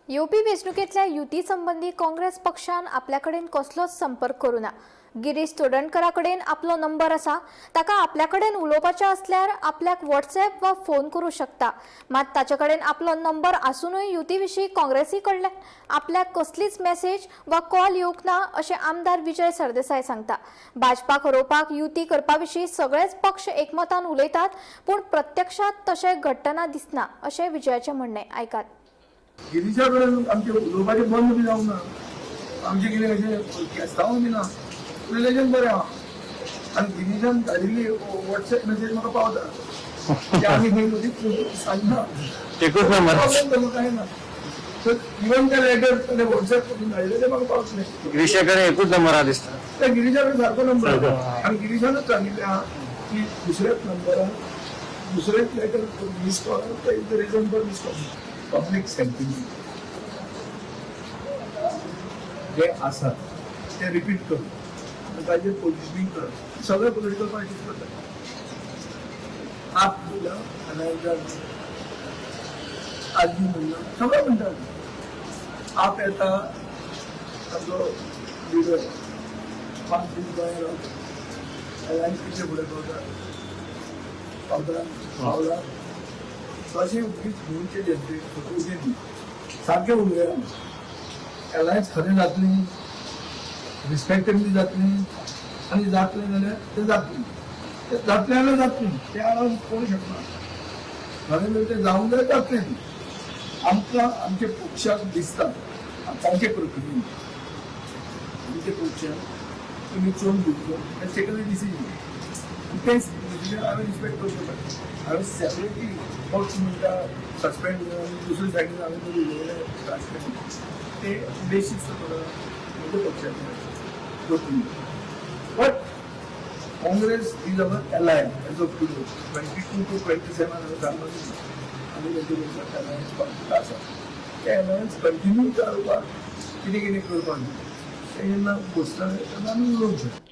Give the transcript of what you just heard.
येवपी वेंचणुकेंतल्या युती संबंदी काँग्रेस पक्षान आपल्या कडेन कसलोच संपर्क करूं ना. गिरीश चोडणकरा कडेन आपलो नंबर आसा. ताका आपल्या कडेन उलोवपाचें आसल्यार आपल्याक व्हॉट्सएप वा फोन करूं शकता. मात ताचे कडेन आपलो नंबर आसुनूय युती विशीं काँग्रेसी कडल्यान आपल्याक कसलीच मॅसेज वा कॉल येवंक ना, अशें आमदार विजय सरदेसाय सांगता. भाजपाक हरोवपाक युती करपा विशीं सगळेच पक्ष एकमतान उलयतात, पूण प्रत्यक्षात तशें घडटना दिसना, अशें विजयाचें म्हणणें. आयकात. गिरीशा कडेन आमचें उलोवपाचें बंद बी जावंक ना. आमचें कितें अशें केस्तांव बी ना. रिलेशन बरें आहा आनी गिरीशान धाडिल्ली वॉट्सएप मेसेज म्हाका पावता की आमी खंय मदीं सांगना. एकूच नंबर. प्रॉब्लेम जालो कांय ना. तर इवन ते लेटर ताणें वॉट्सएप करून धाडिल्लें, तें म्हाका पावतलें. गिरीशा कडेन एकूच नंबर आहा दिसता. त्या गिरीशा कडेन सारको नंबर आहा आनी गिरीशानूच सांगिल्लें आहा की दुसऱ्याच नंबरार दुसरेच letter miss call is the reason for miss call. Public sentiment जे आसा ते रिपीट करून आनी ताजेर पोजिशनींग करप सगळे पॉलिटिकल पार्टीज करतात. आप म्हणलं, आजी म्हणलं, सगळं म्हणटात. आप येता, आमचो लिडर 5 दीस गोंयांत रावता, अलायन्स कितले फुडें पावता पावता पावला, तशें उगीच गोंयचे जनतेक फटोवचें न्ही. सारकें उलया. अलायन्स खरें जातली, रिस्पेक्टेबली जातली आनी जातलें जाल्यार तें जातलें. तें जातलें जाल्यार जातलें, तें आडावंक कोण शकना. खरें जर तें जावंक जाय, जातलें तें. आमकां आमच्या पक्षाक दिसता, तांचे प्रक्रियेन आमच्या पक्षान तुमी चोवन दिवचो, टेकन अ डिसिजन आनी तें डिसिजन हांवें रिस्पेक्ट करचें पडटा. हांवें सेपरेटली पक्ष म्हणटा सस्पेंड, दुसरे सायडीन हांवें जर उलयलें स्टार्ट केलें, ते बेसीस म्हज्या पक्षाचें वतली. But Congress is our ally as of today. 22 to 27 हांवें सांगला, आमी तांचे बरोबर अलायन्स आसा. ते अलायन्स कंटिन्यू चालपाक कितें कितें करपाक जाय, तें जेन्ना बसतले तेन्ना आमी उलोवंक शकता.